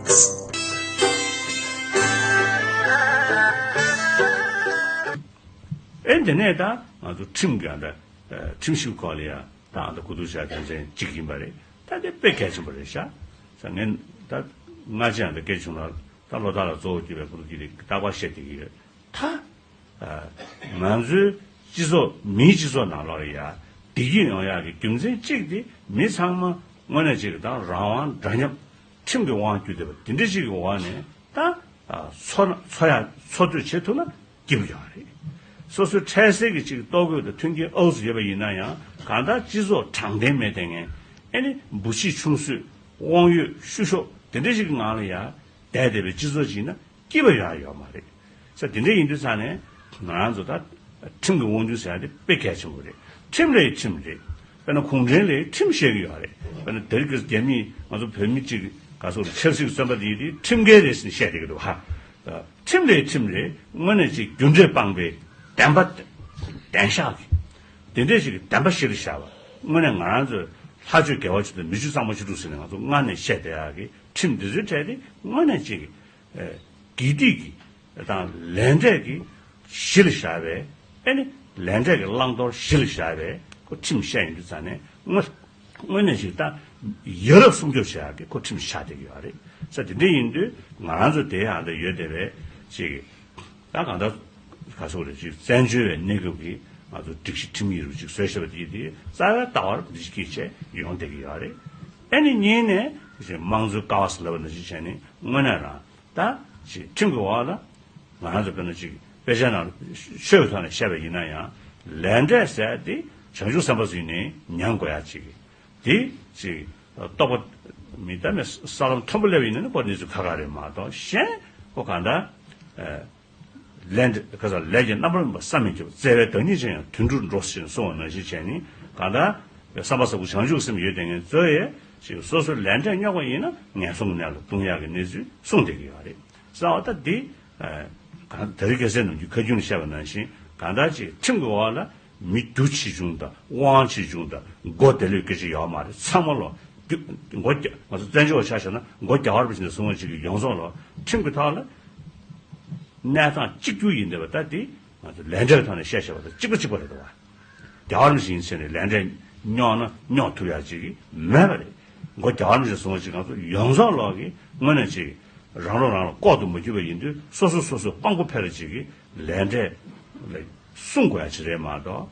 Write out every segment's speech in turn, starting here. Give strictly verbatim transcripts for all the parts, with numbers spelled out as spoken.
ཨེ་འདི་ནས་ད་ང་ཚོ་ཁྲིམས་ཀྱི་ཨ་ད་ཁྲིམས་ཞིབ་སྐོར་ལ་ཡ་ད་ཨ་ད་གོ་བསྡུར་བྱ་དོན་ཚན་གཅིག་ཡིན་པ་རེད། ད་དེ་དཔེ་གལ་ཆེན་པོ་རེད་ཤག་ས་ངས་ད་སྔ་ཕྱི་ཨ་ད་སྐད་ཆུང་ལ་ད་ལོ་ལྟར་ལ་གཙོ་བོ་གྱུར་པའི་གོ་བསྡུར་གྱི་རིགས་རྟག་པར་བཤད་བསྡད་ཀྱི་ཡོད། ད་ང་ཚོའི་སྤྱི་ཚོགས་མིའི་སྤྱི་ཚོགས་ནང་ལོགས་ལ་ཡ་བདེ་སྐྱིད་ཡོང་ཡག་གི་རྒྱུ་མཚན་གཅིག་དེ་མི་ཚང་མ་དངོས་གནས་གཅིག་གི་ད་རང་དབང་འདྲ་མཉམ་ཁྲིམས་ཀྱི་དབང་བསྒྱུར་བསྡད་པ་དེ་འདྲ་ཞིག་གི་འོག་ནས་ད་འཚོ་ན་འཚོ་ཡ་འཚོ་སྡོད་བྱེད་ཐུབ་ན་སྐྱིད་པོ་ཡོད་རེད། སོ་སོའི་འཕྲལ་སེལ་གྱི་ཅིག་ལྟོ་གོས་དང་མཐུན་རྐྱེན་ཨའུ་ཙམ་ཡོད་པ་ཡིན་ན་ཡང་གང་ལྟར་སྤྱི་ཚོགས་དྲང་བདེན་མེད་དེ་ངན་ཨེ་ནི་འབུ་ཕྱིས་ཆུང་གསོས་དབང་ཡོད་བཤུ་གཞོག་དེ་འདྲ་ཞིག་གི་ངང་ལ་ཡ་བསྡད་བསྡད་པའི་སྤྱི་ཚོགས་ཅིག་ཡིན་ན་སྐྱིད་པ་ཡོང་ཡ་ཡོད་མ་རེད། ས་དེ་འདྲ་ཡིན་དུས་ཙང་ནས་ང་རང་ཚོ་ད་ཁྲིམས་ཀྱི་དབང་སྒྱུར་ཟེར་ཡ་དེ་དཔེ་གལ་ཆེན་པོ་རེད། ཁྲིམས་ལས་ཁྲིམས་རེད། དཔེར་ན་གུང་ཁྲན་ལས་ཁྲིམས་བཤད་ཀྱི་ཡོད་རེད། དཔེར་ན་དེ་རིང་གི་རྒྱ་མིས་ང་ཚོ་བོད་མི་གཅིག་ག་ཚོད་ཆབ་སྲིད་ཀྱི་བཙོན་པ་དེ་དེ་ཁྲིམས་འགལ་རེད་ཟེར་ནས་བཤད་བསྡད་ཀྱི་འདུག་ཧ། ཁྲིམས་ལས་ཁྲིམས་རེད། དངོས་གནས་ཅིག་རྒྱུ་འབྲས་སྤངས་པའི་བདེན་པ་བདེན་བཞག་གི་དེ་འདྲས་ཅིག་གི་བདེན་པ་གཞི་ལ་བཞག་པ་དངོས་གནས་ང་རང་ཚོས་ལྷ་ཆོས་དགེ་བ་བཅུ་དང་མི་ཆོས་གཙང་མ་བཅུ་དྲུག་ཟེར་ནས་ང་ཚོ་སྔར་ནས་བཤད་བསྡད་ཡག་གི་ཁྲིམས་འདི་ཚོའི་གྲས་དེ་དངོས་གནས་ཅིག་གི་དགེ་སྡིག་གི་དང་ལས་འབྲས་ཀྱི་གཞི་ལ་བཞག་པའི་ཨེ་ནི་ལས་འབྲས་ཀྱི་བླང་དོར་གཞི་ལ་བཞག་པའི་ཁོ་ཁྲིམས་བཤད་ཡིན་དུས་ཙང་ནས་དངོས་དངོས་གནས་ཤིག་ད་ཡ་རབས་སྲུང་སྐྱོབ་བྱེད་ཡག་གི་ཁོ་ཁྲིམས་ཆགས་བསྡད་ཀྱི་ཡོད་རེད། ས་དེ་འདྲ་ཡིན་དུས་ང་རང་ཚོ་དེ་ཡང་ད་ཡོད་བསྡད་པའི་ཅིག་ད་གང་ལྟར་ག་ཚོད་རེད་ཅིག་བཙན་བྱོལ་བའི་གནས་སྐབས་ཀྱི་ང་ཚོ་སྒྲིག་གཞི་ཁྲིམས་ཡིག་རུ་ཅིག་བཟོས་བཞག་པ་དེ་དེ་རྩ་བའི་ལྟ་བར་འདི་ཅིག་གིས་བྱས་ཡོང་བསྡད་ཀྱི་ཡོད་རེད། ཨེ་ནི་གཉིས་ནས་དམངས་གཙོའི་ཀ་བ་ཟེར་ལབ་པ་ནང་བཞིན་བྱས་ནས་དངོས་གནས་རང་། ད་ཅིག་ཁྲིམས་ཀྱི་འོག་ལ་ང་རང་ཚོ་དཔེར་ན་ཅིག་དཔེ་ཆ་ནང་ཆོས་ཀྱི་ཐོག་ནས་བཤད་པ་ཡིན་ན་ཡང་ལས་འབྲས་ཟེར་དེ་བྱང་ཆུབ་སེམས་དཔའ་ཚོས་ནི་མྱང་དགོས་ཡ་ཅིག་དེ་ཅིག་རྟོགས་པ་མི་ད་ནི་ས་ལམ་མཐོན་པོ་སླེབས་ཡིན་ན་ནི་ཁོ་གནས་ཚུལ་ཁ་ཁ་རེད་མ་གཏོགས་གཞན་ཁོ་གང་ལྟར་ལས་འབྲས་ཁ་ས་ལས་ཀྱི་རྣམ་པར་སྨིན་པ་བསམ་མི་ཁྱབ་པ་བརྩེ་བའི་བདག་ཉིད་ཅན་ཡང་དུད་འགྲོར་འགྲོ་ཞེས་གསུངས་པ་ནང་བཞིན་བྱས་ནི་གང་ལྟར་བསམ་པ་ཟབ་པོ་བྱང་ཆུབ་སེམས་ཡོད་དེ་ངས་གཙོ་ཡས་ཅིག་སོ་སོའི་ལས་འབྲས་རྙོག་པ་ཡིན་ན་ངན་སོང་གི་གནས་ལ་ལྟུང་ཡག་གི་གནས་ཚུལ་གསུངས་བསྡད་ཀྱི་ཡོད་རེད། གསང་བ་ད་འདི། གང་ད་རེས་རྒྱལ་སྲས་ནམ་རྒྱུན་ཁ་རྒྱུན་ནས་བཤད་པ་ནང་བཞིན་གང་ལྟར་ཅིག་ཁྲིམས་ཀྱི་འོག་ལ་མི་རྒྱུ་ཆེ་ཆུང་དང་དབང་ཆེ་ཆུང་དང་མགོ་བདེ་ལོས་སྐད་ཆ་ཡོད་མ་རེད། ཚང་མ་ལོ་རྒྱུ་མགོ་རྒྱ་ང་ཚོ་བཙན་བྱོལ་བ་ཆ་བཞག་ན་མགོ་རྒྱ་བར་བྱས་ནས་བཟུང་བ་ཅིག་གི་ཡོངས་རྫོགས་ལོ་ཁྲིམས་ཀྱི་ཐོག་ལ་གནས་སྟངས་གཅིག་གྱུར་ཡིན་བསྡད་པ་ད་འདི་ང་ཚོ་ལས་འབྲས་ཀྱི་ཐོག་ནས་བཤད་བཤད་པ་དང་གཅིག་པ་གཅིག་པ་རེད་འདུག་བ། རྒྱལ་བ་རིན་པོ་ཆེ་ཡིན་ཟེར་ནས་ལས་འབྲས་རྙོག་ན་རྙོག་ཐུབ་ཡག་ཅིག་མེད་པ་རེད། མགོ་རྒྱལ་བ་རིན་པོ་ཆེ་གསུང་བ་ཅིག་ང་ཚོ་ཡོངས་རྫོགས་ལོག་གི་དངོས་གནས་ཅིག་རང་བློ་རང་ལ་ལྐོག་ཏུ་མ་གྱུར་པ་ཡིན་དུས་སོ་སོ་སོ་སོ་དཔང་པོ་འཕེར་ཅིག་གི་ལས་འབྲས་ལ་སྲུང་དགོས་ཡག་ཅིག་རེད་མ་གཏོགས་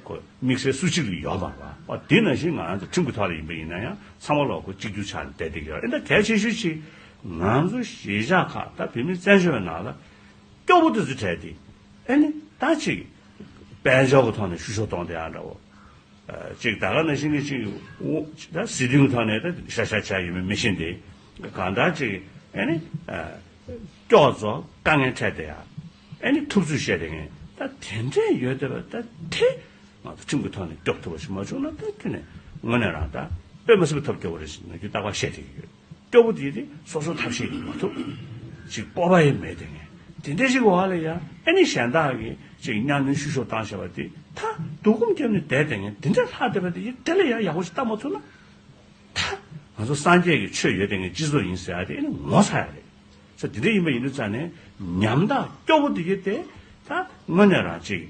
ཁོ་དམིགས་བསལ་སུ་གཅིག་ལ་ཡོད་མ་རེད་བ། དེ་ནང་བཞིན་ང་རང་ཚོ་ཁྲིམས་ཀྱི་ཐོག་ལ་ཡིན་པ་ཡིན་ན་ཡང་ཚང་མ་ལོག་ཁོ་གཅིག་གྱུར་ཆགས་ནས་བསྡད་བསྡད་ཀྱི་ཡོད་རེད། ད་གལ་ཆེ་ཤོས་ཅིག་ང་ཚོ་གཞིས་ཆགས་ཁག་ད་བོད་མི་བཙན་བྱོལ་བའི་ནང་ལ་སྐྱོ་པོ་དེ་ཚོ་གྲས་དེ་ཨེ་ནི་ད་ཅིག་དཔལ་འབྱོར་གྱི་ཐོག་ནས་བཤུ་གཞོག་གཏོང་བསྡད་ཡག་འདྲ་བོ། ཅིག་ད་ག་ནང་བཞིན་གྱི་ཅིག་ད་སྲིད་དོན་གྱི་ཐོག་ནས་ད་ཤ་ཤ་ཆ་ཡོད་མེད་མི་ཤེས་ཏེ་གང་ལྟར་ཅིག་ཨེ་ནི་སྐྱོ་ཚོ་དཀའ་ངལ་འཕྲད་བསྡད་ཡག་ཨེ་ནི་ཐུབ་ཚོད་བཤད་བསྡད་མཁན་ད་དེ་འདྲས་ཡོད་བསྡད་པ་ད་དེ་ང་ཚོ་ཁྲིམས་ཀྱི་ཐོག་ནས་སྐྱོབ་ཐུབ་པ་ཞིག་མ་བྱུང་ན་ད་དེ་ནས་དངོས་གནས་རང་ད་དཔེ་མི་སྲིད་པའི་ཐབས་སྐྱོ་བོ་རེད་ཟེར་ནས་རྒྱུ་རྟག་པར་བཤད་བསྡད་ཀྱི་ཡོད། སྐྱོ་པོ་དེ་དེ་སོ་སོ་ཐབས་ཤེས་ཀྱིས་མ་ཐུབ། ཅིག་སྤོབས་པ་ཡང་མེད་དེ་ངས་དེ་འདྲ་ཞིག་འོག་ལ་ཡ་ཨེ་ནི་གཞན་དག་གིས་ཅིག་གཉའ་གནོན་བཤུ་གཞོག་བཏང་བཞག་པ་དེ་ད་སྡུག་སྒོམ་བརྒྱབ་ནས་བསྡད་དེ་ངས་དེ་འདྲ་ལྷག་བསྡད་པ་དེ་ཡིན་དེ་ལ་ཡང་ཡག་པོ་ཞིག་བལྟ་མ་ཐུབ་ན། ད་ང་ཚོ་སངས་རྒྱས་ཀྱི་ཆོས་ཡོད་དེ་ངས་སྤྱི་ཚོགས་ཡིན་ཟེར་ཡ་དེ་ཨེ་ནི་ངོ་ཚ་ཡ་རེད། ས་དེ་འདྲ་ཡིན་པ་ཡིན་དུས་ཙང་ནས་ཉམ་ཐག་སྐྱོ་པོ་དེ་ཡོད་དེ་ད་དངོས་གནས་རང་ཅིག་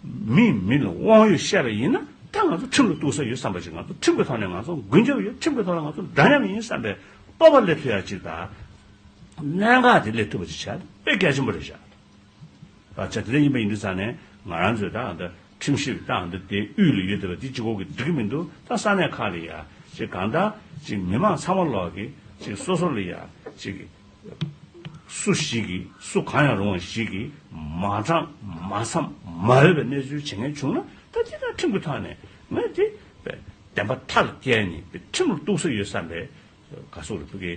མིས་མི་ལ་དབང་ཡོད་བཤད་པ་ཡིན་ན་ད་ང་ཚོ་ཁྲིམས་ལ་གཏུགས་ས་ཡོད་བསམ་པ་ཅིག་ང་ཚོ་ཁྲིམས་ཀྱི་ཐོག་ནས་ང་ཚོ་མགོན་སྐྱབས་ཡོད། ཁྲིམས་ཀྱི་ཐོག་ལ་ང་ཚོ་འདྲ་མཉམ་ཡིན་བསམ་པའི་སྤོབས་པ་སླེབས་ཐུབ་ཡ་ཅིག་དང་གནད་འགག་དེ་སླེབས་ཐུབ་པ་ཅིག་བྱ་དཔེ་གལ་ཆེན་པོ་རེད་བཞག་ད་ཆ་དེ་འདྲ་ཡིན་པ་ཡིན་དུས་ཙང་ནས་ང་རང་ཚོས་ད་ཨ་ད་ཁྲིམས་ཞིབ་ད་ཨ་ད་དེ་དབུས་ལ་ཡོད་བསྡད་པ་དེ་གཅིག་པོ་གིས་འགྲིག་གི་མི་འདུག་ད་ས་གནས་ཁག་ལ་ཡ་ཅིག་གང་ལྟར་ཅིག་མི་མང་ཚང་མ་ལོག་གིས་ཅིག་སོ་སོ་ལ་ཡ་ཅིག་སུ་ཞིག་གིས་སུ་གང་ཡང་རུང་བ་ཞིག་གིས་མ་དྲང་མ་འཚམ་མ་འོས་པའི་གནས་ཚུལ་བྱེད་མཁན་བྱུང་ན་ད་དེ་ད་ཁྲིམས་ཀྱི་ཐོག་ནས་ངས་དེ་བདེན་པ་མཐའ་ལ་བསྐྱལ་ནས་ཁྲིམས་ལ་གཏུགས་ས་ཡོད་བསམ་པའི་ག་སོགས་རེད་ཕ་གི་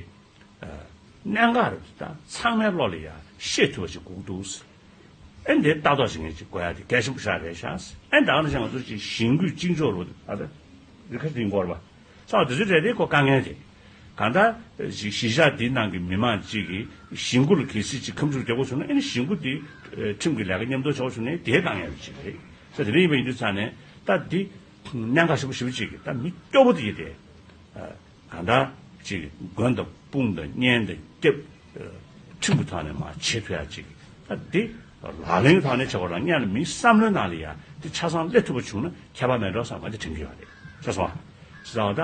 གནད་འགག་རེད་ད་ཚང་མའི་བློ་ལ་ཡ་ཤེས་ཐུབ་པ་ཞིག་དགོས་ཀྱི་འདུག་ཨེ་འདི་ལྟ་རྟོག་བྱེད་མཁན་ཅིག་དགོས་ཡ་དེ་གལ་ཆེན་པོ་ཞིག་རེད་ཤག་ཨེ་ད་ག་ནང་བཞིན་ང་ཚོ་ཅིག་ཞིང་སྐུད་གཅིག་ལྕོགས་རུ་ཨ་ད་རི་ཁ་དེ་འགོར་བ། ས་བ་དེ་ཚོའི་གྲས་དེ་ཁོ་དཀའ་ངལ་རེད། གང་ལྟར་གཞིས་ཆགས་འདིའི་ནང་གི་མི་མང་གཅིག་གིས་ཞིང་སྐུད་ལ་གལ་སྲིད་ཅིག་ཁ་མཆུ་རྒྱག་དགོས་བྱུང་ན་ཨེ་ནི་ཞིང་སྐུད་དེ་ཁྲིམས་ཀྱི་ལས་ཀ་མཉམ་དུ་བྱ་བ་བྱུང་ན་དེའི་དཀའ་ངལ་རུ་ཅིག་རེད། ས་དེ་འདྲ་ཡིན་པ་ཡིན་དུས་ཙང་ནས་ད་འདི་གནད་འགག་ཞེ་པོ་ཞེ་པོ་ཅིག་གི་ད་མི་སྐྱོ་པོ་དེ་ཡིན་ཏེ། གང་ལྟར་ ཅིག་མགོན་དང་དཔུང་དང་གཉེན་དང་སྐྱབས། ཁྲིམས་ཀྱི་ཐོག་ནས་མར་བྱེད་ཐུབ་ཡ་ཅིག་ད་འདི་ལག་ལེན་གྱི་ཐོག་ནས་བྱེད་པ་ལ་སྔོན་ལ་མིའི་བསམ་བློའི་ནང་ལ་ཡ་འདི་ཆ་ཚང་སླེབས་ཐུབ་པ་བྱུང་ན་ཁྱད་པར་མེད་འགྲོ་བསམ་པ་འདི་དྲན་གྱི་ཡོད་རེད། ཤེས་སོང་ཨ། ཤེས་སོང་ཨ། ད་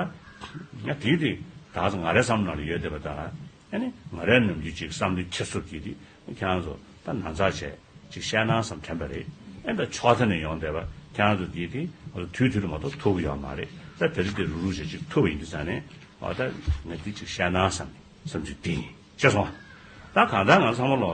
ང་དེའི་དེ་ད་ང་རའི་བསམ་བློ་ནང་ལ་ཡོད་བསྡད་པ་ད་ཨ་ནི་ང་རའི་ནམ་རྒྱུན་ཅིག་བསམ་བློའི་འཁྱེར་སོ་གྱིས་དེ་ཁྱེད་རང་ཚོ་ད་ན་ཚ་བྱས། ཅིག་བཤད་ན་བསམ་དྲན་པ་རེད། ཨེ་ད་ཕྱོགས་མཐའ་ནས་ཡོང་བསྡད་པ་ཁྱེད་རང་ཚོ་འདི་དེ་ང་ཚོ་དུས་དུས་ལ་མ་གཏོགས་ཐུག་གི་ཡོད་མ་རེད། ད་དེ་རིང་དེ་རུག་རུག་བྱས་ཅིག་ཐུག་པ་ཡིན་དུས་ཙང་ནས་ཨ་ད་ངས་འདི་ཅིག་བཤད་ན་བསམ་ནས་བསམ་ཚུལ་འདི་ཡིན། ཤེས་སོང་ཨ། ད་གང་ལྟར་ང་ཚང་མ་ལོ་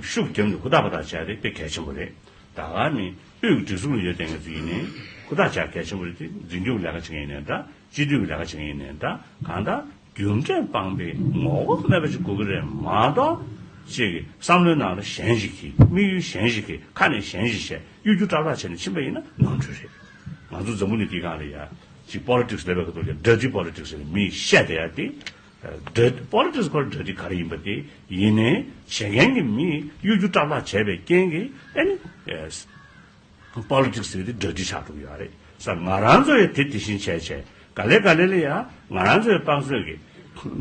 ཤུགས་བརྒྱབ་ནས་ཧུར་ཐག་པ་ཐག་བྱས་རེད། དཔེ་གལ་ཆེན་པོ་རེད། ད་ག་ནི་དབུས་ཀྱི་སྒྲིག་འཛུགས་ལ་ཡོད་བསྡད་མཁན་ཚོ་ཡིན་ནའི་ཧུར་ཐག་བྱས་གལ་ཆེན་པོ་རེད། དེ་འཛིན་སྐྱོང་གི་ལས་ཀ་བྱེད་མཁན་ཡིན་ནའི་འདྲ། སྤྱི་འཐུས་ཀྱི་ལས་ཀ་བྱེད་མཁན་ཡིན་ནའི་འདྲ། གང་ལྟར་རྒྱུ་འབྲས་སྤངས་པའི་ངོ་བོ་མེད་པ་ཅིག་དགོས་ཀྱི་རེད་མ་གཏོགས། ཅིག་བསམ་བློའི་ནང་ལ་གཞན་ཞིག་གིས་དམིགས་ཡུལ་གཞན་ཞིག་གིས་ཁ་ནས་གཞན་ཞིག་བཤད་གཡོ་སྒྱུ་སྐྲག་སྐྲག་བྱས་ནས་ཕྱིན་པ་ཡིན་ན་ནོར་འཁྲུལ་རེད། ང་ཚོ་འཛམ་བུ་གླིང་འདིའི་སྒང་ལ་ཡ་ཅིག་པོ་ལི་ཊིག་སི་ལབ་པའི་ཁ་ཐོག་ལ་ཌར་ཊི་པོ་ལི་ཊིག་སི་ཟེར་ནས་མིས་བཤད་བསྡད་ཡ་དེ། ཌར་ཊི་པོ་ལི་ཊིག་སི་ཁོ་ཌར་ཊི་ག་རེ་ཡིན་པ་དེ་ཡིན་ནའི་བྱེད་མཁན་གྱི་མིས་གཡོ་སྒྱུ་སྐྲག་སྐྲག་བྱས་པའི་རྐྱེན་གྱིས་ཨ་ནི། པོ་ལི་ཊིག་སི་ཟེར་དེ་ཌར་ཊི་ཆགས་འགྲོ་གི་ཡོད་རེད་ཟེར། ང་རང་ཚོ་ཡང་དེ་དེ་བཞིན་བྱས་བྱས་ག་ལེ་ག་ལེ་ལ་ཡ་ང་རང་ཚོའི་དཔང་བཟོས་ཀྱི་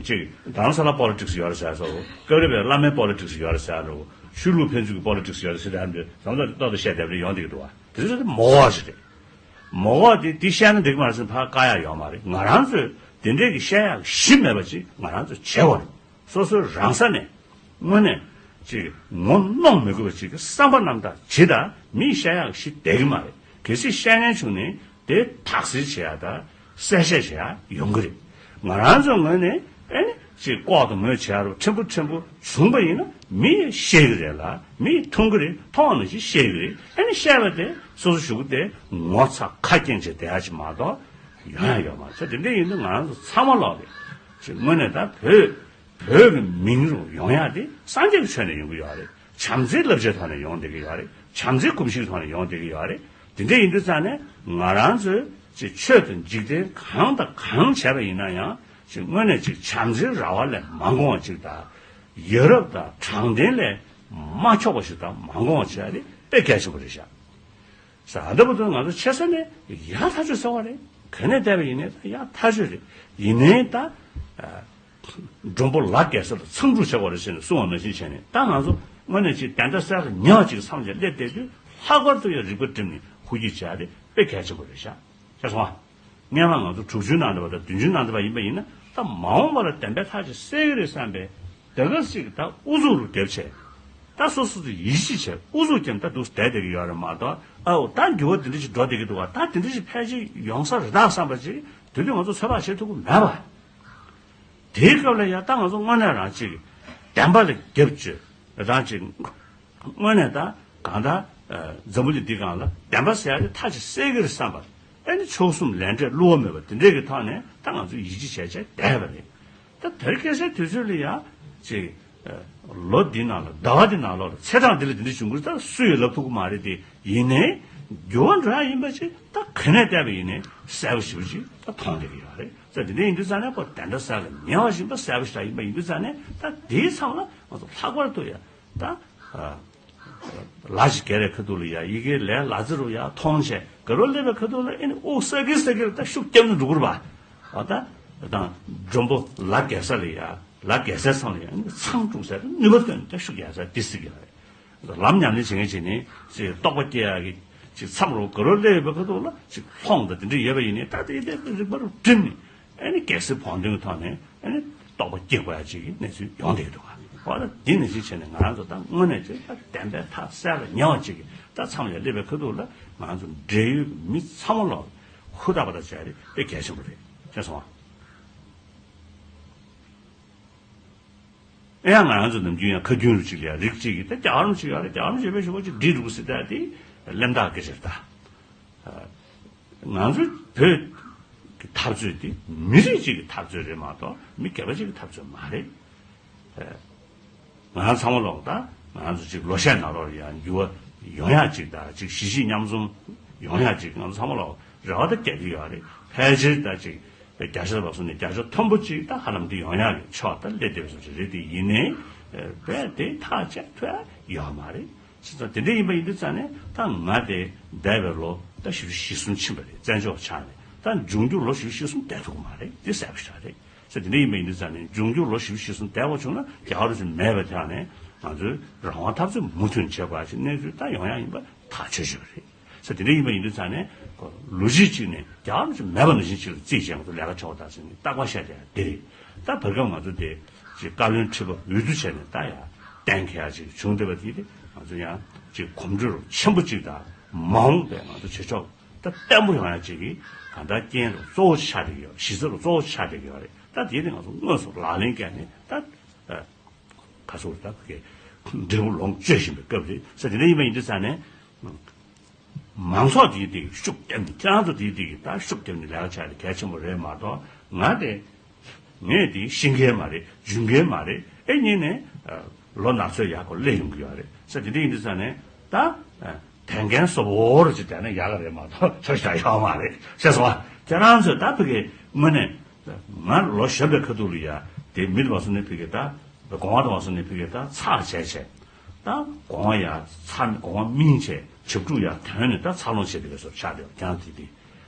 ཅིག་རྡ་རམ་ས་ལ་པོ་ལི་ཊིག་སི་ཡོད་རེད་ཟེར་སོ། སྐབས་རེ་བའི་བླ་མའི་པོ་ལི་ཊིག་སི་ཡོད་རེད་ཟེར་རོ། ཆོས་ལུགས་ཕན་ཚུན་གྱི་པོ་ལི་ཊིག་སི་ཡོད་རེད་ཟེར་རམ་དེ་ཟམ་ཟམ་ཏོག་ཏོ་བཤད་བསྡད་པ་རེད། ཡོང་བསྡད་ཀྱི་འདུག་བ། དེ་ཚོ་དེ་མོ་ག་ཞིག་རེད། མོ་ག་དེ་དེ་བཤད་ན་འགྲིག་མ་རེད་ཟེར་ཕར་བཀག་ཡག་ཡོད་མ་རེད། ང་རང་ཚོས་དེ་འདྲས་ཀྱི་བཤད་ཡག་གཞི་མེད་པ་ཅིག་ང་རང་ཚོས་བྱེད་དགོས་རེད། སོ་སོའི་རང་ས་ནས་དངོས་གནས་ཅིག་ངོ་གནོང་མི་དགོས་པ་ཅིག་གི་བསམ་པ་རྣམ་དག་བྱེད། ད་མིས་བཤད་ཡག་ཞིག་བསྡད་ཀྱི་མ་རེད། གལ་སྲིད་བཤད་མཁན་བྱུང་ནས་དེ་དག་སེལ་བྱེད་ཡག་དང་གསལ་བཤད་བྱེད་ཡག་ཡོང་གི་རེད། ང་རང་ཚོའི་ངོས་ནས་ཨེ་ནི་ཅིག་ལྐོག་ཏུ་ངོས་བྱེད་ཡག་རུ་ཕྲན་བུ་ཕྲན་བུ་བྱུང་པ་ཡིན་ན་མི་ཡིས་ཤེས་ཀྱི་རེད་ལ་མི་ཡིས་མཐོང་གི་རེད། མཐོང་བ་ནང་བཞིན་ཤེས་ཀྱི་རེད། ཨེ་ནི་བཤད་པ་དེ་སོ་སོ་ཞུ་གི་དེ་ངོ་ཚ་ཁ་སྐྱེངས་བྱས་བསྡད་ཡག་ཅིག་མ་གཏོགས་ཡོང་ཡག་ཡོད་མ་རེད། དེ་འདྲ་ཡིན་དུས་ང་རང་ཚོ་ཚང་མ་ལོག་རེད། ཅིག་དངོས་གནས་ད་བོད། བོད་ཀྱི་མིང་རུ་ཡོང་ཡག་དེ་སངས་རྒྱས་ཀྱི་ཆོས་ནས་ཡོང་གི་ཡོད་རེད། བྱམས་བརྩེའི་བསླབ་བྱའི་ཐོག་ནས་ཡོང་བསྡད་ཀྱི་ཡོད་རེད། བྱམས་བརྩེའི་གོམས་གཤིས་ཀྱི་ཐོག་ནས་ཡོང་བསྡད་ཀྱི་ཡོད་རེད། དེ་འདྲ་ཡིན་དུས་ཙང་ནས་ང་རང་ཚོས་ཅིག་ཆོས་དང་འཇིག་རྟེན་གང་དང་གང་བྱས་པ་ཡིན་ན་ཡང་ཅིག་དངོས་གནས་ཅིག་བྱམས་བརྩེའི་ར་བ་ལས་མ་འགོངས་པ་ཅིག་དང་། ཡ་རབས་དང་དྲང་བདེན་ལས་མ་འཁྱོག་པ་ཞིག་དང་མ་འགོངས་པ་བྱས་ཏེ་དཔེ་གལ་ཆེན་པོ་རེད་ཤག་ས་ཨ་ད་བུ་དུ་ང་ཚོ་ཆེ་ས་ནས་ཡག་ཐག་ཆོད་ཟེར་བ་རེད། ག་ནས་བལྟས་པ་ཡིན་ནའི་ད་ཡག་ཐག་ཆོད་རེད། ཡིན་ནའི་ད་མགྲོན་པོ་ལ་རྒྱལ་ས་ལ་མཚང་འབྲུ་བྱ་བ་རེད་ཟེར་ནས་གསུང་བ་ནང་བཞིན་བྱས་ནས་ད་ང་ཚོ་དངོས་གནས་ཅིག་བདེན་མཐའ་གསལ་ལ་ཉེ་བ་ཅིག་མཚམས་ཅིག་སླེབས་བསྡད་དུས་ལྷག་པར་དུ་ཡང་རིག་པ་བསྒྲིམས་ནས་ཧུར་གྱིས་བྱས་ཏེ་དཔེ་གལ་ཆེན་པོ་རེད་ཤག་ཤེས་སོང་ཨ། སྔན་མ་ང་ཚོ་དྲུག་ཅུའི་ནང་དུ་བ་དང་བདུན་ཅུའི་ནང་དུ་བ་ཡིན་པ་ཡིན་ན་ད་མ་འོངས་པ་ལ་བདེན་པའི་ཐག་ཅིག་གསལ་གྱི་རེད་བསམ་པའི་དེ་ག་ཞིག་ད་ཨུ་ཚུགས་རུ་སྡེབ་བྱས། ད་སོ་སོ་ཚོ་ཡིད་ཆེས་བྱས་ཨུ་ཚུགས་ཀྱང་ད་འདུག་བསྡད་བསྡད་ཀྱི་ཡོད་རེད་མ་གཏོགས་ཨའོ་ད་འགྱུར་བ་འདི་འདྲ་ཞིག་འགྲོ་བསྡད་ཀྱི་འདུག་བ། ད་འདི་འདྲ་ཞིག་འཕེལ་རྒྱས་ཡོང་ས་རེད་ད་བསམ་པ་ཅིག་དེ་དུས་ང་ཚོ་ཚོད་དཔག་བྱེད་ཐུབ་ཀྱི་མེད་པ། དེའི་སྐབས་ལ་ཡང་ད་ང་ཚོ་དངོས་གནས་རང་ཅིག་བདེན་པ་ལ་རྒྱབ་བཅོལ་རང་ཅིག་དངོས་གནས་ད་གང་ལྟར་འཛམ་བུ་གླིང་འདི་སྒང་ལ་བདེན་པ་ཟེར་ཡ་དེ་ཐག་ཅིག་གསལ་གྱི་རེད་བསམ་པ། ཨེ་ནི་མཆོག་གསུམ་ལས་འབྲས་བསླུ་བ་མེད་པ་དེ་འདྲས་ཀྱི་ཐོག་ནས་ད་ང་ཚོ་ཡིད་ཆེས་བྱས་བྱས་བསྡད་པ་རེད། ད་དེར་སྐྱེལ་སའི་དུས་ཚོད་ལ་ཡང་ཅིག་ལོ་འདི་ནང་ལ་ཟླ་བ་འདི་ནང་ལོགས་ལ་ཚེས་གྲངས་འདི་ལ་འདི་འདྲ་བྱུང་གི་རེད་ད་སུ་ཡིས་ལབ་ཐུབ་ཀྱི་མ་རེད་དེ། ཡིན་ནའི་འགྱུར་བ་འགྲོ་ཡ་ཡིན་པ་ཅིག་ད་ག་ནས་བལྟས་པ་ཡིན་ནའི་གསལ་པོ་ཞེ་པོ་ཅིག་ད་མཐོང་བསྡད་ཀྱི་ཡོད་རེད། ད་འདི་འདྲ་ཡིན་དུས་ཙང་ནས་ཁོ་བདེན་མཐའ་གསལ་ལ་ཉེ་བ་ཞིག་ད་གསལ་པོ་ཞིག་ད་ཡིན་པ་ཡིན་དུས་ཙང་ནས་ད་དེའི་མཚམས་ལ་ང་ཚོ་ལྷག་པར་དུ་ཡ་ད། ལ་ཞིག་བརྒལ་བའི་ཁ་ཐུག་ལ་ཡ་ཡི་གེ་ལས་ལ་རྩི་རུ་ཡ་མཐོང་བྱས་དགའ་རབ་སླེབས་པའི་ཁ་ཐུག་ལ་ཨེ་ནི་དབུགས་ས་ཀི་ས་ཀི་ལ་ད་ཤུགས་བརྒྱབ་ནས་འགྲོ་དགོས་རེད་པ། འོ་ད་དང་མགྲོན་པོ་ལ་རྒྱལ་ས་ལ་ཡ་ལ་རྒྱལ་སའི་མཚམས་ལ་ཡ་ཨེ་ནི་མཚང་བྲུག་ས་ནུས་པ་བཏོན་ནས་ད་ཤུགས་རྒྱག་ས་འདི་སྲིད་ཀྱི་རེད། ལམ་ཉམས་ལེན་བྱེད་མཁན་བྱེད་ནས་ཅིག་རྟོགས་པ་སྐྱེ་ཡག་གི་ཅིག་མཚམས་རུ་དགའ་རབ་སླེབས་པའི་ཁ་ཐུག་ལ་ཅིག་ལྷོང་དང་དེ་འདྲ་ཡོད་པ་ཡིན་ནའི་ད་དེ་དེ་རིག་པ་རུ་བསྒྲིམས་ནས། ཨ་ནི་རྒྱལ་སྲིད་བང་མདུན་གྱི་ཐོག་ནས་ཨ་ནི་རྟོགས་པ་སྐྱེ་དགོས་ཡ་ཅིག་གི་གནས་ཚུལ་ཡོང་བསྡད་འདུག་ག་འོ་ད་འདི་ནང་བཞིན་བྱས་ནས་ང་རང་ཚོ་ད་དངོས་གནས་ཅིག་ད་བདེན་པའི་མཐའ་གསལ་ལ་ཉེ་བ་ཅིག་གི་ད་མཚམས་ལ་སླེབས་པའི་ཁ་ཐུག་ལ་ང་རང་ཚོ་འབྲེལ་ཡོད་མི་ཚང་མ་ལོག་ཧུར་ཐག་པ་ཐག་བྱས་རེད་དཔེ་གལ་ཆེན་པོ་རེད་ཤེས་སོང་ཨ། ཨེ་ཡང་ང་རང་ཚོ་ནམ་རྒྱུན་ཡང་ཁ་རྒྱུན་རུ་ཅིག་ལ་ཡང་རིགས་གཅིག་གིས་ད་རྒྱལ་བ་རིན་པོ་ཆེ་ཡོད་རེད། རྒྱལ་བ་རིན་པོ་ཆེ་བེད་ཤོག་ཅིག་འདྲི་འདུག་ཟེར་ད་དེ་གླེན་རྟགས་སྐད་ཆ་རེད་ད། ང་ཚོའི་བོད་ཀྱི་འཐབ་རྩོད་དེ་མི་རིགས་གཅིག་གི་འཐབ་རྩོད་རེད་མ་གཏོགས་མི་སྒེར་པ་གཅིག་གི་འཐབ་རྩོད་མ་རེད། ང་ཚང་མ་ལོག་ད་ང་ཚོ་ཅིག་ལོ་ཤས་ནང་ལོགས་ཡང་འགྱུར་བ་ཡོང་ཡག་ཅིག་དང་ཅིག་གཞིས་བྱེས་མཉམ་འཛོམས་ཡོང་ཡག་ཅིག་ང་ཚོ་ཚང་མ་ལོག་རེ་བ་ད་རྒྱག་གི་ཡོད་རེད། ཕལ་ཆེར་ད་ཅིག་བརྒྱ་ཆ་ལ་སོང་ནས་བརྒྱ་ཆ་མཐོན་པོ་ཅིག་ད་ཧ་ལམ་འདི་ཡོང་ཡག་གི་ཕྱོགས་ད་སླེབས་བསྡད་པ་བཟོ་ཅིག་རེད། དེ་ཡིན་ནའི་རྦད་དེ་ཐག་བཅད་ཐུབ་ཡག་ཡོད་མ་རེད། བྱས་ཙང་དེ་འདྲ་ཡིན་པ་ཡིན་དུས་ཙང་ནས་ད་ང་དེ་འདས་པའི་ལོ་ད་བཞི་བཅུ་ཞེ་གསུམ་ཕྱིན་པ་རེད། བཙན་བྱོལ་ཆགས་ནས་ད་འབྱུང་འགྱུར་ལོ་བཞི་བཅུ་ཞེ་གསུམ་བསྡད་ཐུབ་ཀྱི་མ་རེད། འདི་གསལ་པོ་ཞེ་དྲག་རེད། ས་དེ་འདྲ་ཡིན་པ་ཡིན་དུས་ཙང་ནས་འབྱུང་འགྱུར་ལོ་བཞི་བཅུ་ཞེ་གསུམ་འདས་པ་བྱུང་ན་རྒྱལ་བ་རིན་པོ་ཆེ་མེད་པའི་ཐད་ནས་ང་ཚོའི་རང་དབང་འཐབ་རྩོད་མུ་མཐུད་བྱེད་དགོས་ཡ་ཅིག་གནས་ཚུལ་ད་ཡོང་ཡ་ཡིན་པ་ཐག་ཆོད་ཆོད་རེད། ས་དེ་འདྲ་ཡིན་པ་ཡིན་དུས་ཙང་ནས་ལོ་གཅིག་གཅིག་ནས་རྒྱལ་བ་རིན་པོ་ཆེ་མེད་པ་ནང་བཞིན་ཅིག་ལ་རྩིས་བྱས་ང་ཚོ་ལས་ཀ་བྱེད་པ་དང་ཟེར་ནས་རྟག་པར་བཤད་བསྡད་ཡ་དེ་རེད། ད་བར་སྐབས་ང་ཚོ་དེ་ཅིག་བཀའ་བློན་ཁྲི་པ་འོས་བསྡུ་བྱས་ནས་ད་ཡ་གཏན་འཁེལ་ཡ་ཅིག་བྱུང་བསྡད་པ་དེ་དེ་ང་ཚོ་ཡང་ཅིག་གོམ་བགྲོད་ཆེན་པོ་ཅིག་དང་མ་འོངས་པའི་ང་ཚོ་བྱེད་ཕྱོགས་ད་བརྟན་པོ་ཡོང་ཡ་ཅིག་གི་གང་ལྟར་རྐྱེན་རུ་གཙོ་བོ་ཆགས་བསྡད་ཀྱི་ཡོད་རེད། གཞི་རྩ་རུ་གཙོ་བོ་ཆགས་བསྡད་ཀྱི་ཡོད་རེད། ད་དེ་ནི་ང་ཚོ་དངོས་སུ་ལག་ལེན་བཀལ་ནས་ད་ཨ་ག་ཚོད་ད་གི་འབྲས་བུ་ལོངས་སྤྱོད་བཞིན་པའི་སྐབས་རེད་ཟེར། དེ་འདྲ་ཡིན་པ་ཡིན་དུས་ཙང་ནས་མང་ཚོགས་དེའི་སྟེང་ཤུགས་བརྒྱབ་ནས་ཁྱེད་རང་ཚོ་དེའི་སྟེང་གི་ད་ཤུགས་བརྒྱབ་ནས་ལས་ཀ་བྱ་ཡ་དེ་གལ་ཆེན་པོ་རེད་མ་གཏོགས་ང་དེ། ངས་དེ་ཤེས་མཁན་མ་རེད། འཇོན་མཁན་མ་རེད། ཨེ་ཉིན་ནས་ལོ་ན་ཚོད་ཡག་པོ་སླེབས་ཡོང་གི་ཡོད་རེད་ཟེར། དེ་འདྲ་ཡིན་དུས་ཙང་ནས་ད་དེང་གན་སོབ་བོར་ཅིག་བསྡད་ན་ཡག་ག་རེད་མ་གཏོགས་ཆོག་ཤེས་ཡོད་མ་རེད། ཤེས་སོང་ང་། ཁྱེད་རང་ཚོས་ད་ཕ་གི་དངོས་གནས་ང་ལོ་གཞོན་པའི་ཁ་ཐུག་ལ་ཡ་དེ་མི་དུ་བ་སོ་ནས་ཕ་གི་ད་གོང་བ་དུ་བ་སོ་ནས་ཕ་གི་ད་ཚགས་བྱས་བྱས་ད་གོང་བ་ཡ་ཚ་གོང་བ་སྨིན་བྱས་བྱབ་ཕྲུག་ཡ་དོན་ནས་ད་འཚར་ལོངས་བྱས་དེ་ག་སོར་ཆགས་བསྡད་པ་ཀྱང་དེ་དེ།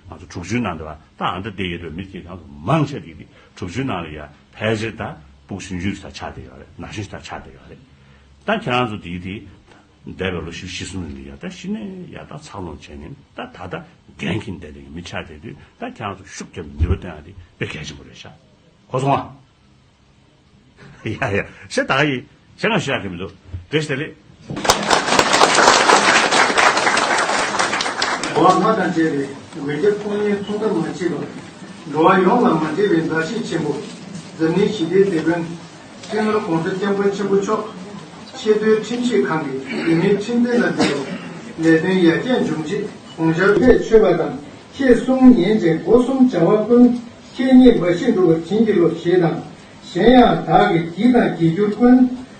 ང་ཚོ་དྲུག་ཅུའི་ནང་དུ་བ་ད་ཨ་འདྲ་བསྡད་ཡོད་པའི་མི་དེ་ང་ཚོ་མང་ཆེ་དེ་དེ་དྲུག་ཅུའི་ནང་ལ་ཡ་ཕལ་ཆེར་ད་ཕྲུ་གུ་ཆུང་ཆུང་ཞིག་ཆགས་བསྡད་ཡོད་རེད། ན་གཞོན་ཞིག་ཆགས་བསྡད་ཡོད་རེད། ད་ཁྱེད་རང་ཚོ་དེ་དེ་འདས་པའི་ལོ་བཞི་བཅུ་ཞེ་གསུམ་ལ་ཡ་ད་གཞི་ནས་ཡ་ད་འཚར་ལོངས་བྱས་ནས་ད་ད་ད་འགན་འཁྱེར་བསྡད་དེ་མི་ཆགས་བསྡད་དུས་ད་ཁྱེད་རང་ཚོ་ཤུགས་རྒྱབ་ནུས་པ་བཏོན་ཡ་དེ་དཔེ་གལ་ཆེན་པོ་རེད་ཤག་གོ་སོང་ང་། ཡ་ཡ། ཤ་ད་ག་ཡི་ཤ་ང་ཤ་གི་མི་འདུག་བཀྲ་ཤིས་བདེ་ལེགས། འགྲོ་བ་ལྔ་དང་བཅས་པའི་འོས་ཁྱབ་ཁོང་ཡིན་མཚུངས་ཟླ་མ་མཆིས་པ། འགྲོ་བ་ཡོངས་ལ་མ་འདྲིས་པའི་མཛའ་བཤེས་ཆེན་པོ། འཛམ་གླིང་ཞི་བདེའི་དེད་དཔོན། སྤྱི་ནོར་༸གོང་ས་༸སྐྱབས་མགོན་ཆེན་པོ་མཆོག་ཆེས་མཐོའི་ཁྲིམས་ཞིབ་ཁང་གི་འོས་མིའི་ཁྲིམས་འཛིན་ལ་འབྲེལ་བའི་ལས་དོན་ཡར་རྒྱས་འབྱུང་ཆེད་དགོངས་འཆར་ཕེབས་ཆོད་པ་དང་། ཁྱེད་གསུམ་ཉན་ཅིང་སྒོ་གསུམ་བྱ་བ་ཀུན། ཁྱེད་ཉིད་འབའ་ཞིག་འགྲུབ་པར་བྱིན་གྱིས་རློབས་ཞེས་དང་། གཞན་ཡང་བདག་གིས་བགྱིས་དང་བགྱིད་འགྱུར་ཀུན།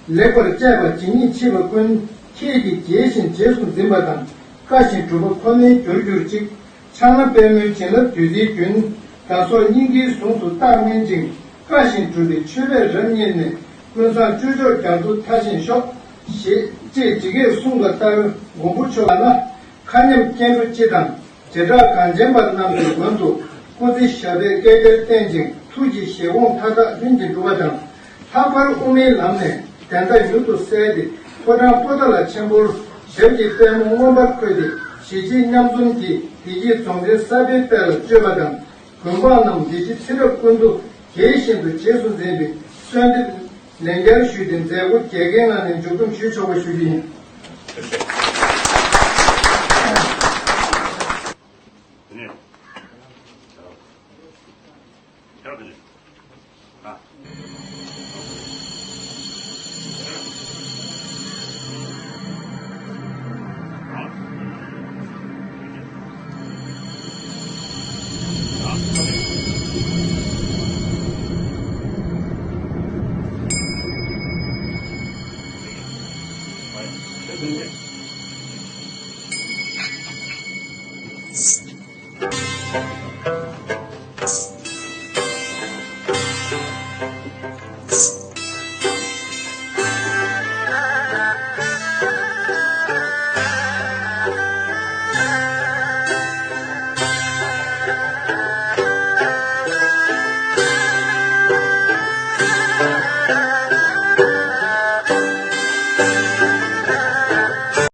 ལེགས་པར་སྤྱད་པ་ཇི་སྙེད་མཆིས་པ་ཀུན། ཁྱེད་ཀྱིས་དགྱེས་བཞིན་རྗེས་སུ་འཛིན་པ་དང་། བཀའ་བཞིན་སྒྲུབ་པ་ཁོ་ནའི་རྒྱུར་གྱུར་ཅིག་ཕྱག་ན་པདྨོའི་བྱིན་རླབས་བདུད་རྩིའི་རྒྱུན། བདག་སོགས་སྙིང་གའི་ཟུངས་སུ་རྟག་སྨིན་ཅིང་། བཀའ་བཞིན་སྒྲུབ་པའི་མཆོད་པས་རབ་མཉེས་ནས། ཀུན་བཟང་སྤྱོད་མཆོག་རྒྱ་མཚོ་མཐའ་བཞིན་ཤོག་ཞེས་ཅེས་ཇི་སྐད་གསུངས་པ་ལྟར་མགོན་པོ་མཆོག་ལ་ན། མཁའ་མཉམ་སྐྱེ་འགྲོ་སྤྱི་དང་། བྱེ་བྲག་གངས་ཅན་པ་རྣམས་ཀྱི་མགོན་དུ། སྐུ་ཚེ་ཞབས་པད་བསྐལ་བརྒྱར་བརྟན་ཅིང་། ཐུགས་ཀྱི་བཞེད་དགོངས་མཐའ་དག་ལྷུན་གྱིས་འགྲུབ་པ་དང་། ལྷག་པར་དབུ་མའི་ལམ་ནས་བདེན་མཐའ་མྱུར་དུ་གསལ་ཏེ། ཕོ་བྲང་པོ་ཏ་ལ་ཆེན་པོར་ཞབས་ཀྱི་པད་མོ་མངོན་པར་འཁོད་དེ། གཞིས་བྱེས་མཉམ་འཛོམས་ཀྱིས་བདེ་སྐྱིད་རྫོགས་ལྡན་གསར་པའི་དཔལ་ལ་སྤྱོད་པ་དང་། དགོན་པ་རྣམས་བདེ་སྐྱིད་ཚེ་རབས་ཀུན་ཏུ་དགྱེས་བཞིན་དུ་རྗེས་སུ་འཛིན་པའི་གསོལ་འདེབས་ལན་བསྐྱར་ཞུས་ཏེ། མཛད་སྒོ་རྒྱལ་ཁའི་ངང་ནས་མཇུག་བསྡོམས་ཞུ་ཆོག་པ་ཞུ་རྒྱུ་ཡིན།